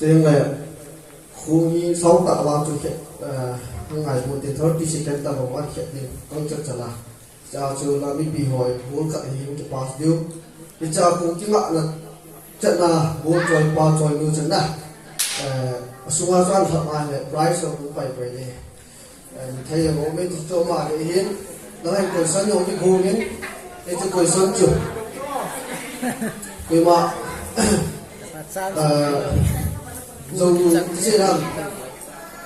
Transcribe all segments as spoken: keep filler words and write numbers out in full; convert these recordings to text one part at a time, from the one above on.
Tin le, khu hi sau ta wa chu khe, eh, ngai bu te thirty second ta wa khe ni kong cha cha la. Cha chu la mipi hoi, goal khat hi ki pass diu. Ni cha khu ki nga na, cha na, goal choi pa choi nu cha na. Eh, asunga chuan khat ma le, prize lo pai pai le. Em, thei le mo me ti cho ma le hin. Na hai question yo mi go min. E ti question chu. Koima. Ah, zo lu ti se lam.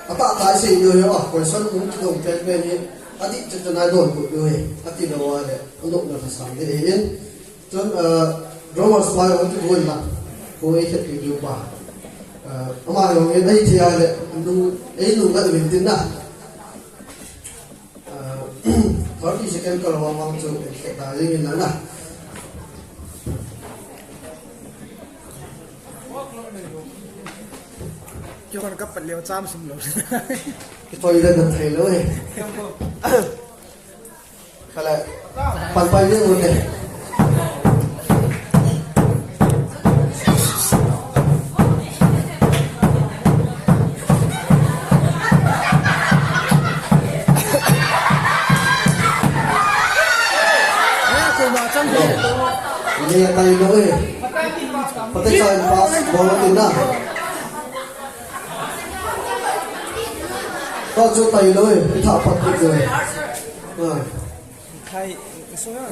Ata ta se yo yo question mu ti dong pen pen ni. Ati chu chu na don ku yo he. Ati lo wa le. Ando na sa de hin. Chun, ah, Roman spy hong ti buai na, kong ei khet pi diu pa. Ah, ama hong ei thei a le, nu, ei nu ngat min tin na. Ah, thirty second kal hong hong chu ei khet ta jing in na na. Kyo kan kapat leo cham sum lo. Koi le na thei lo eh. Kale, pan pai ni mute. Eh, koima chang hi. Ni atai lo eh. Pate chai pass ball tin na. Ta chu tai lo eh. Itha pat kit lo eh. Ah. Khai, sung na.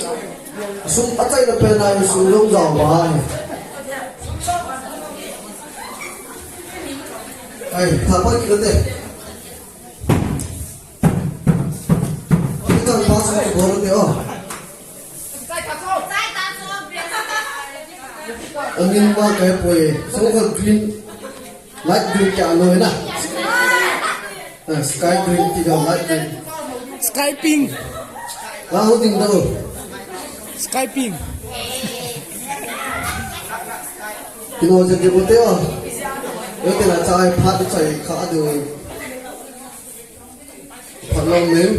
Sung atai na pen ai sung long jao ba ai. Ai, tha pa ki te. Kita pa sa ko te o. Amin ma kai poi. So ka green, light green kya lo na. Ah, sky green ti dong, light green. Sky pink. Lau ding dong. Sky pink. Kino je de bote o. Yo te la chai phat chai kha de. Phat long nem.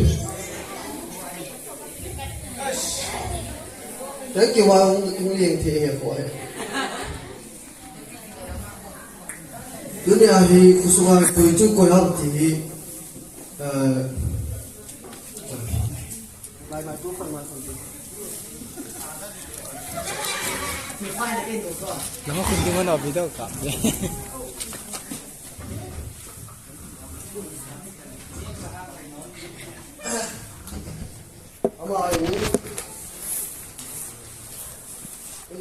Thank you, wa hung, hung liang the he ko he. Tunia hi khusunga koi chu koi ham ti hi, eh, Nama kunjungan na video ka. Ama ai u.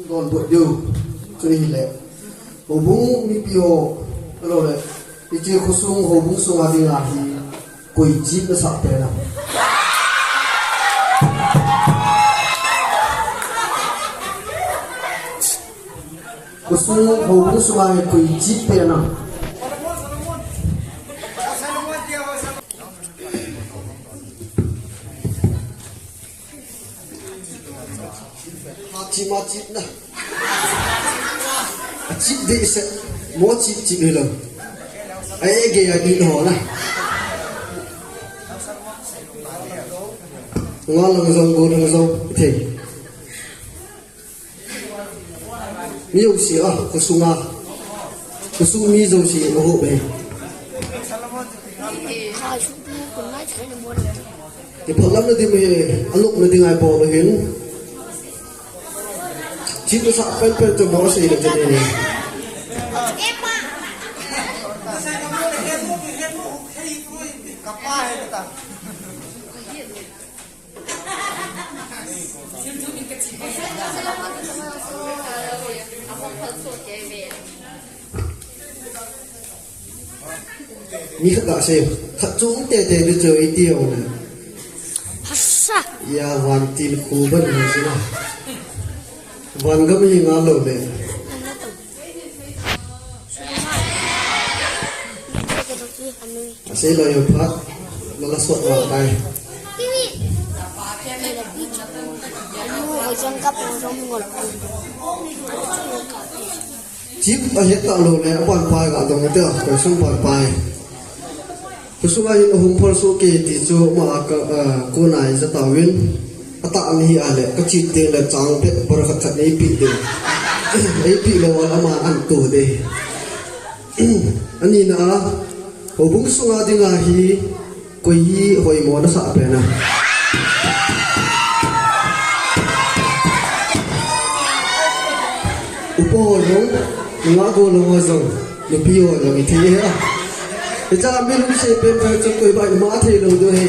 Don bot diu. Chu hi le. Houbung mipi ho. Hello le. Hiche khosung houbung sunga dinga hi. Koi chip na sah pen a. Khosung houbung sunga hi koi chip pen a. Chip ma chip na. Chip de se. Mo chip chip hi lo. Ai ge ya ni ho na. Nga lang jong go lang jong. Thei. Mi jouse a, khosung a. Khosung mi jouse a ho be. Iphalam na ding me, alok na ding ai bol hin. Chip sa pen pen to mo sei le je ni. Mi khat ka sei, khat chung tete ni chu i ti ho le. Hasa. Ya van tin khu ban ni si na. Van gam hi nga lo le. Asei lo yo phat, lala sot wa tai. Chip a het ta lo le, a ban pai ga dong te, koi sung ban pai. Khosung a hin ahung phal soh kei ti chu ama ka, ah, kona i ja tauvin. Atah mi hi a le, ka chip ding le chang pet bar khat khat nei pi ding. Ei pi lo a ama an to de. Anina a, houbung sunga dinga hi koi hi hoimo nasah pen a? Upa ho jong, nungah gollhang ho jong, nupi ho jong iti e a. Hiche a mi lungset pen pen chu koi ba ima thei lou diu ahi.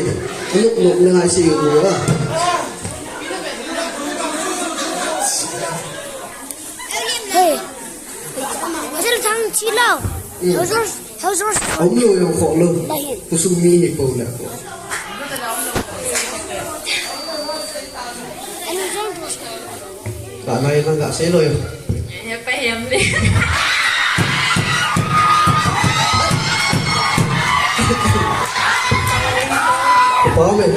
Anop nop na ngai sei u a. Hey. Hotel thang chi lo. Hmm. Hotel, hotel. Om lo jong kho lo. Lahin. Kusum mi ni ko la ko. Ani jong. Ka nai lang ka sei lo yo. Ya pa hem le. Pa me.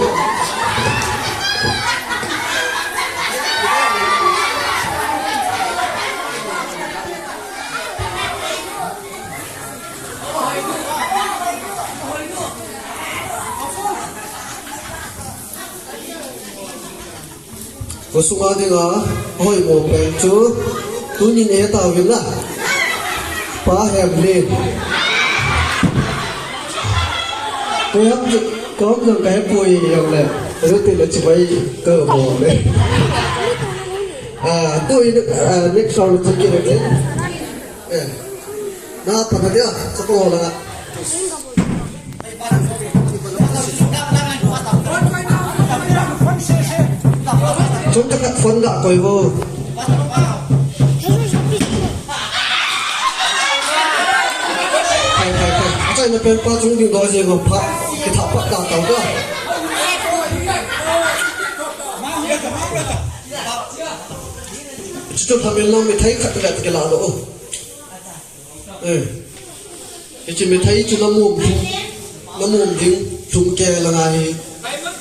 Kho sunga dinga hoimo pen chu tunin e tauvin la. Pa Hemlin. Ko ham chu, ko ham jong ka hepoi jong le. Ruti le chibai ko mo le. Ah, tu in, ah, next round chu kile. Eh. Na, pa, pa, dia, sa ko la. Chun ta khat phone ga koi vo. Pai, pai, pai. Achai na pen pa chung ding do je ngo pha. Ki tha pa ta ta ga. Chuchu thamin lo mi thai khat khat ki la lo. Eh. Hiche mithai chu na mum ding, na mum ding, thum ke la ngai hi.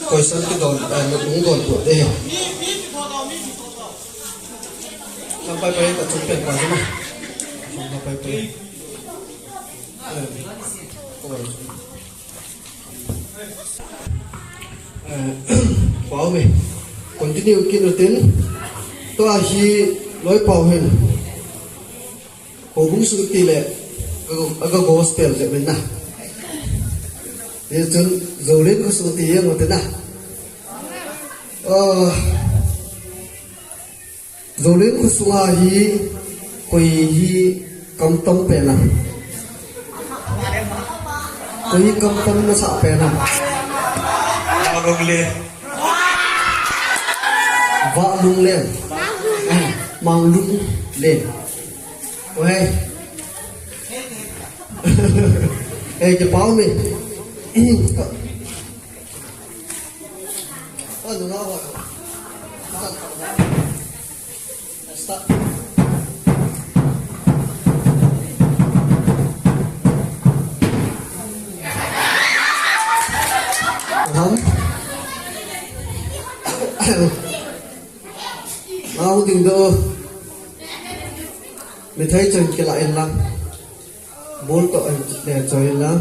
Koisan kidon, eh, na lung don pu te. Lam pai pai ta thum pen pa ma. Lam pai pai. Eh. Oi. Eh, pau me. Continue kin utin. Tua hi loi pau hin. Houbung sung ti le, aga, aga gospel le min na. Hichun, Zolen khosung ti jeng u te na. Ah, Zolen khosunga hi, koi hi kamtam pen a? Koi hi kamtam nasah pen a? Vahlunglen. Vahlunglen. Ah, Manglunglen. Oi. Eh, kipah mi. Anu nga ho. Stop. Ham. Mau ding do. Mithai chan kila in lang. Bol to, eh, le choi la.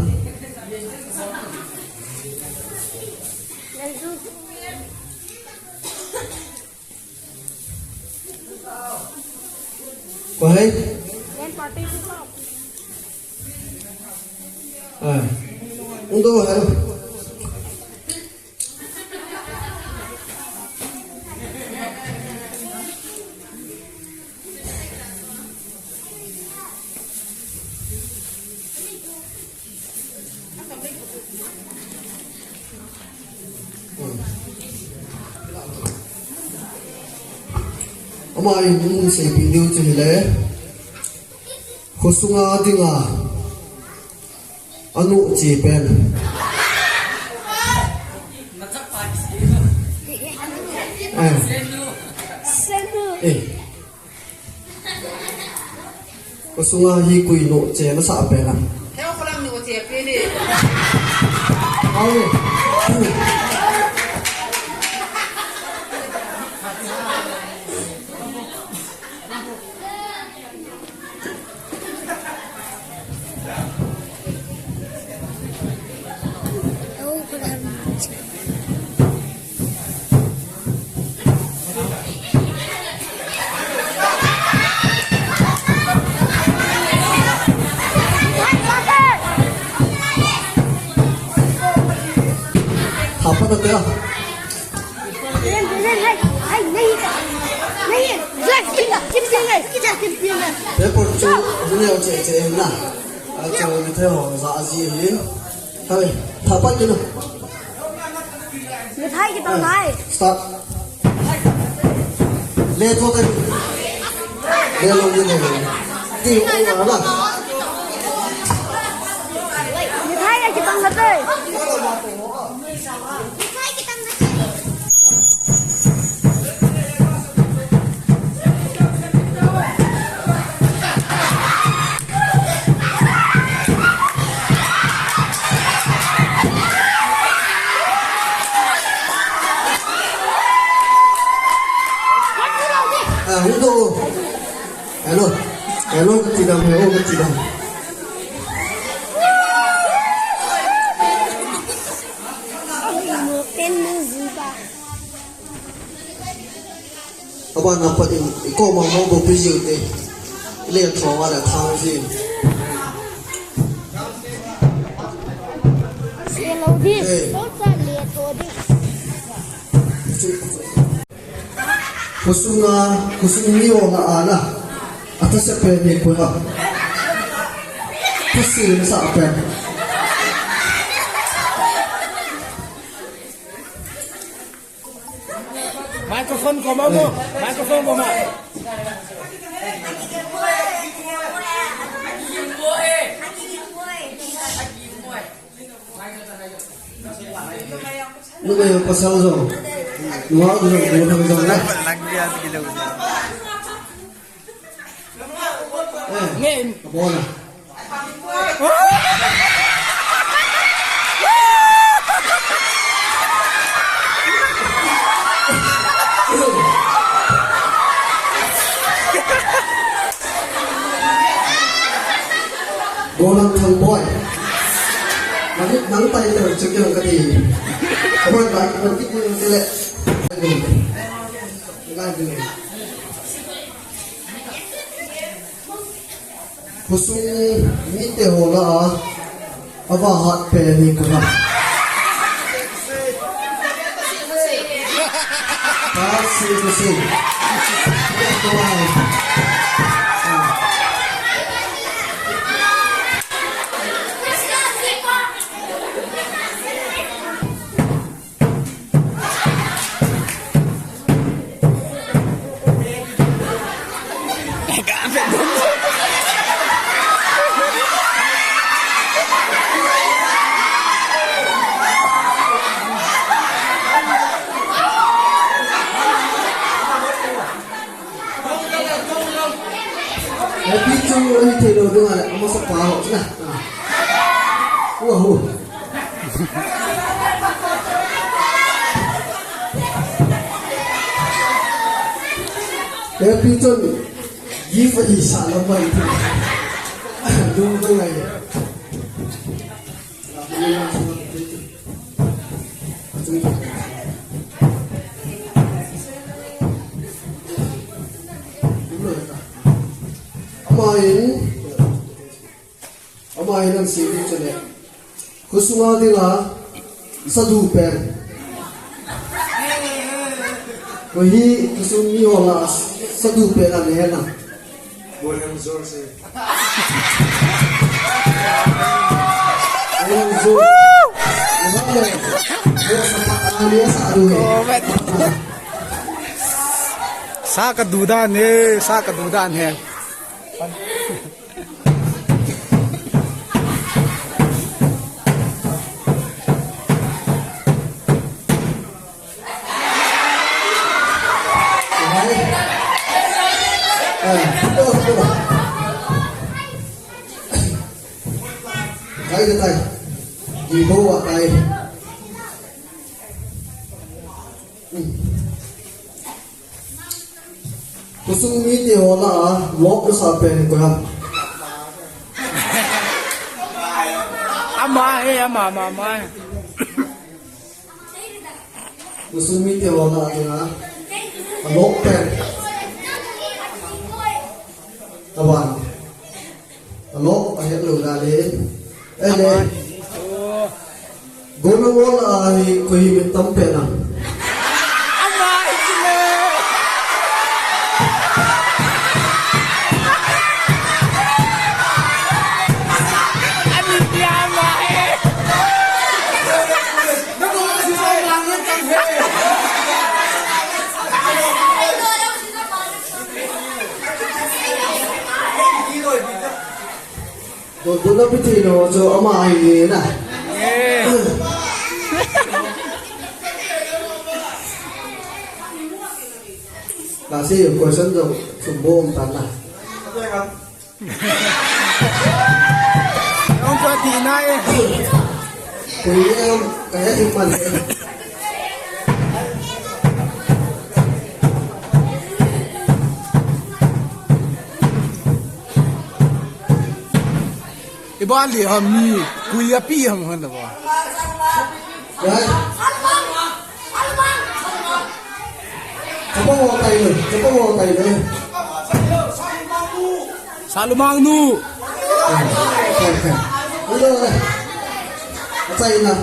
Ko hai? Ah. Undo hai. Ama in hung seipeh diu chu hile, khosunga dinga anu che pen. Eh. Eh. Khosunga hi koi nu che nasah pen a? Heo kholang nu che pen e. Au. Paper chu, hung neo cheh cheh na. A chu, mithai ho ja ji hin. Hai, tha pat kit in. Mithai kitang nai. Start. Le to ta. Le lo ni le. Ti o la. Mithai a kitang na te. Ah, hung doh. Hello. Hello, kati dam, hello, kati dam. Abana pat in, i koma mo bo pi jiu te. Le tho wa la thang ji. Se lo di. Eh. Ko sa le to di. Khosunga, khosung mi ho la a na. A thase pen hi koi ham? Thase na sa pen. Microphone ko ma mo. Microphone ko ma. Numei jong pasal jong. Nungah jong, bu thang jong na. Lang dia sikit dulu. Eh, nge. Abona. Golang Thangboi. Nang, nang tai ter chuk yang kati. Abona, nang kiti nang tele. Lai ding. Khosung mite ho lah a, ava hat pen hi koi ham? Kasi, kasi. Happy chu ani thei lou ding ale, amasa pa ho na. Wahoo. Happy chun gift a isa lam mai. Dung dung ai. Amahin, amahin asei chu le. Khosunga dinga sadu pen. Koi hi khosung mi ho lah a sadu pen ana he na. Boyang George. Boyang George. Sa ka dudan he, sa ka dudan he. Kai ka tai. Di bo wa kai. Khosung mite ho lah a, lop nasa pen koi ham? Ama he, ama, ama, ama he. Khosung mite ho lah a, alop pen. Aban. Alop, ahet lou da le. Eh, le. Gona gona ahi, koi hi min tam pen a. Dotbutna pithei lou chu ama ahi na. Lasi question jong sum bom tan na. Hung pati na e. Koi em, kaya hing man e. Iba li ham ni, koi api ham han ba. Right. Chapang ho tai le, chapang ho tai le. Salumang nu. Hello. Achai na.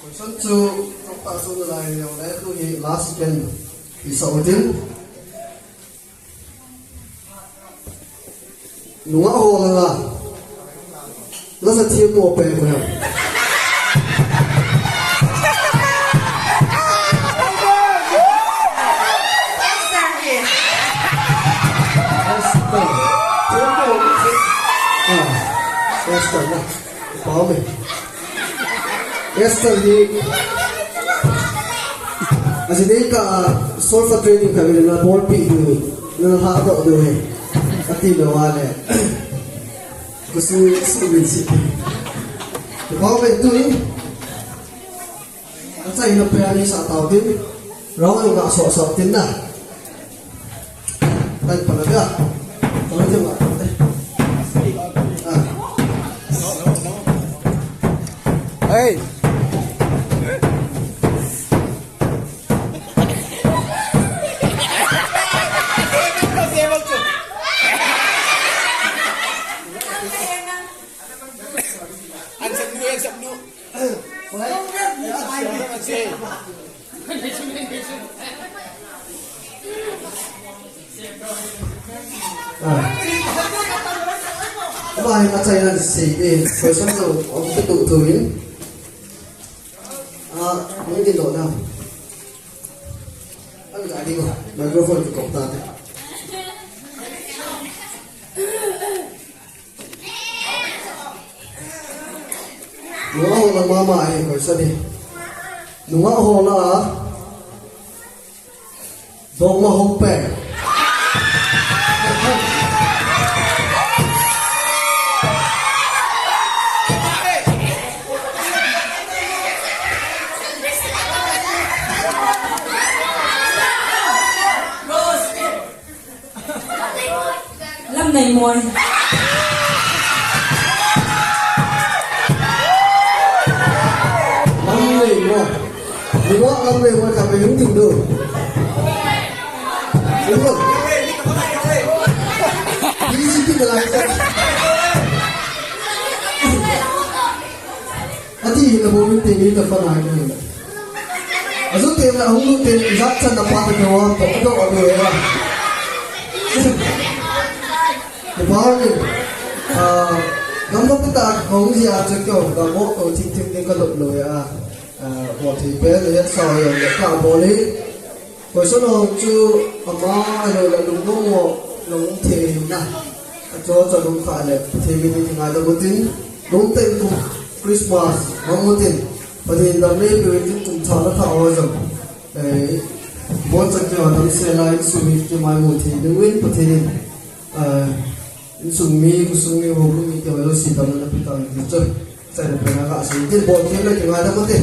Question chu, tok ta chu lai leo le, tu hi last pen. Isa utin. Nungah ho langa. Nasa thiam mo pen ko. Esther. Thiam mo. Ah, Esther na. Pau me. Esther hi, ajinei ka, solfa training ka, na bolpi du, na ha to du he. Ati na wale. Kusu, su min si. Pau me tu ni. Achai na pe ani sa tau din. Rau na so so tin na. Tan pala dia. Pala dia ma. Ah. Hey. Answer nu, answer nu. Ah. Ama hi ka chai nan si, eh, question to, om ki tu tu in. Ah, ni di lo na. Ang ka di ko, microphone ko ta. Nungah ho la mama ahi, koi sa di. Nungah ho la, dongma ho pe. Lamneimoi. Lamneimoi. Nungah Lamneimoi ka pe hung ting do. Nungah. Easy pick like that. Ati hi na bo min te ni ta pa na ni. Azu te na hung lu te ni jat chan na pa ta ka wa to do a do ya. Te pa ni. Ah, gam ba ta hung ji a cha kyo, gam mo to thik thik ni ka lo lo ya. Ah, bo thi pe le sa yo le ka bo le. Koiso lo chu ama lo la lung mo mo lo thei na. Acho cho lung kha le thei mi ni ngai lo butin. Lungteng kum Christmas, mangmutin. Pathen dam le pe win kum tha na tha o jam. Eh, bon chak ke wa dam se la in su mi ke mai mu thi de win Pathen in. Eh, Insung mi, khosung mi, houbung mi te ho jouse damna napeh tauve ti chu. Chaina pena kasei tin, bol thei le kingai da mo te.